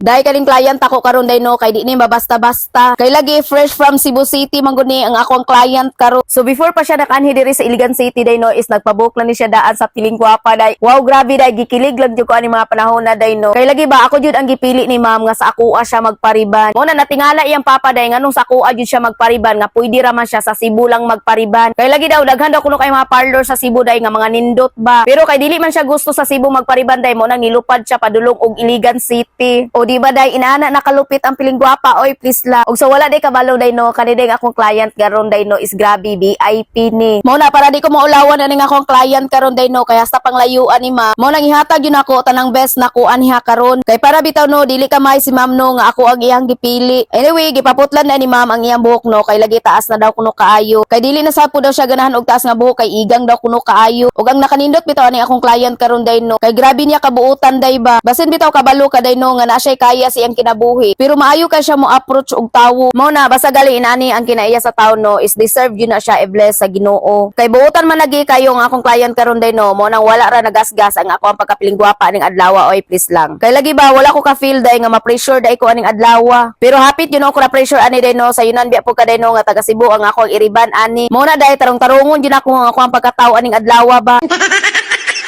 Dahil kaning client ako karon day no, kay di ni mabasta-basta. Kay lagi fresh from Cebu City man gud ni ang akong client karon. So before pa siya nakaanhi diri sa Iligan City day no, is nagpabook na ni siya daan sa Piling Gwapa day. Wow, grabe day, gikilig lang jud ko ani mga panahon na day no. Kay lagi ba ako jud ang gipili ni ma'am nga sa akoa siya magpariban. Mo na natingala iyang papa day nganong sa akoa jud siya magpariban nga pwede ra man siya sa Cebu lang magpariban. Kay lagi daw daghan daw kuno kay mga parlor sa Cebu day nga mga nindot ba. Pero kay dili man siya gusto sa Cebu magpariban day, mo nang nilupad siya padulong og Iligan City. O di ba day, inaana nakalupit ang Piling Gwapa oy, please lang. Og sa wala day kabalo day no, kani day akong client karon day no is grabe VIP ni. Mo na para di ko maulawan aning akong client karon day no, kay hasta panglayuan ni ma. Mo nang ihatag yun ako tanang best nako anha karon. Kay para bitaw no dili ka may si ma'am no nga ako ang iyang gipili. Anyway, gipaputlan na ni ma'am ang iyang buhok no, kay lagi taas na daw kuno kaayo. Kay dili na sa po daw siya ganahan og taas nga buhok kay igang daw kuno kaayo. Ug ang nakanindot bitaw ani akong client karon day no, kay grabe niya kabuutan day ba. Basin bitaw kabalo ka day no nga na siya kaya sa iyang kinabuhi. Pero maayo kay siya mo approach og tawo. Mo na basta gali inani ang kinaiya sa tawo no is deserve yun na siya i-bless sa Ginoo. Kay buutan man lagi kayo ang akong client karon day no, mo nang wala ra nagasgas ang ako ang pagkapiling gwapa aning adlaw oy, please lang. Kay lagi ba wala ko ka feel day nga ma-pressure day ko aning adlaw. Pero hapit yun ako na pressure ani day no, sa yunan biya po ka day no nga taga Cebu ang ako ang iriban ani. Mo na day tarong-tarungon yun ako ang ako ang pagkatao aning adlaw ba.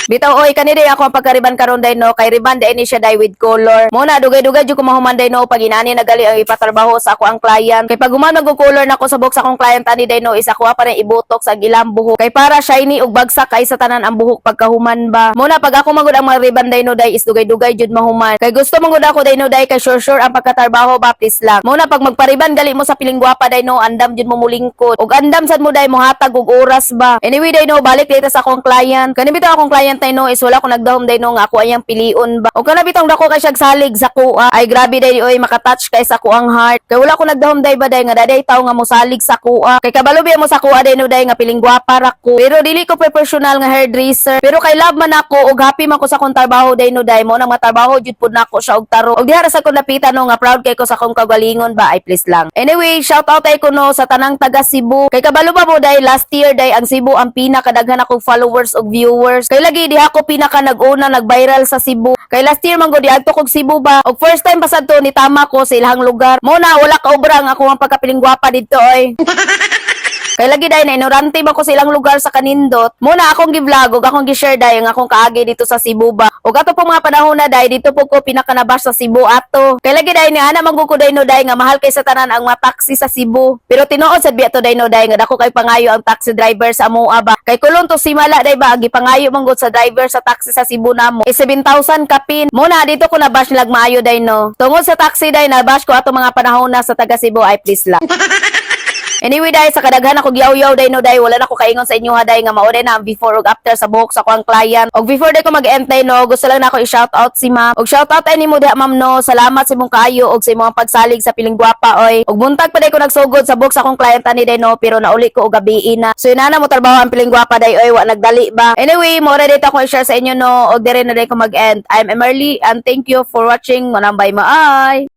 Bitaw oy, kani day ako ang pagkariban karon day no, kay riban day ni siya day with color. Mo na dugay-dugay jud ko mahuman day no pag inani nagali ang ipatrabaho sa ako ang client. Kay pag human mag color nako sa buhok sa akong client ani day no, is ako pa rin ibotox ang ilang buhok. Kay para shiny ug bagsak kay sa tanan ang buhok pagkahuman ba. Mo na pag ako magud ang mga riban day no day is dugay-dugay jud mahuman. Kay gusto man gud ako day no day kay sure sure ang pagkatrabaho ba, please lang. Mo na pag magpariban gali mo sa Piling Gwapa day no, andam jud mo mulingkod. Ug andam sad mo day mohatag og oras ba. Anyway day no, balik dito sa akong client. Kani bitaw akong client day no is wala ko nagdahom day no nga ako ayang pilion ba. O kana bitong dako kay siyag salig sa kuha. Ay grabe day oy, makatouch kay sa kuang heart. Kay wala ko nagdahom day ba day nga daday tawo nga mosalig sa kuha. Kay kabalo biya mo sa kuha day no day nga Piling Gwapa ra ko. Pero dili ko professional nga hairdresser. Pero kay love man ako ug happy man ko sa akong trabaho day no day, mo nang matrabaho jud pud nako siya og taro. Og diha ra sa ko napita no nga proud kay ko sa akong kagalingon ba ay, please lang. Anyway, shout out ay ko no sa tanang taga Cebu. Kay kabalo ba mo day last year day ang Cebu ang pinakadaghan akong followers ug viewers. Kay lagi diha ko pinaka nag-una nag-viral sa Cebu. Kay last year man gud diadto kog Cebu ba. Og first time pasad to ni tama ko sa ilahang lugar. Mo na wala ka obra ang ako ang pagkapiling gwapa didto oy. Kay lagi dahil na ignorante ba ko sa ilang lugar sa kanindot. Mo na akong gi-vlog ug akong gi-share dahil ang akong kaagi dito sa Cebu ba. Ug ato po mga panahon na dahil dito po ko pinakanabash sa Cebu ato. Kay lagi dahil ni ana man ko day no dahil nga mahal kay sa tanan ang mga taxi sa Cebu. Pero tinuod sad biya to day no dahil nga dako kay pangayo ang taxi driver sa amoa ba. Kay Colon to Simala day ba ang gipangayo man gud sa driver sa taxi sa Cebu namo. Eh 7,000 kapin. Mo na dito ko nabash nilag maayo day no. Tungod sa taxi day nabash ko ato mga panahon na sa taga Cebu ay, please lang. Anyway, dahil sa kadaghan ako giyaw-yaw day no day, wala na ko kaingon sa inyo ha day nga mao day na ang before ug after sa buhok sa akong client. Og before day ko mag-end day no, gusto lang nako i-shout out si ma'am. Og shout out ay nimo diha, ma'am, no. Salamat sa imong kaayo og sa imong pagsalig sa Piling Gwapa oy. Og buntag pa day ko nagsugod sa buhok sa akong client ani day no, pero nauli ko og gabii na. So inana mo trabaho ang Piling Gwapa day oy, wa nagdali ba. Anyway, mo ra dito ako i-share sa inyo no, og dire na day ko mag-end. I'm Emerly and thank you for watching. Manambay maay.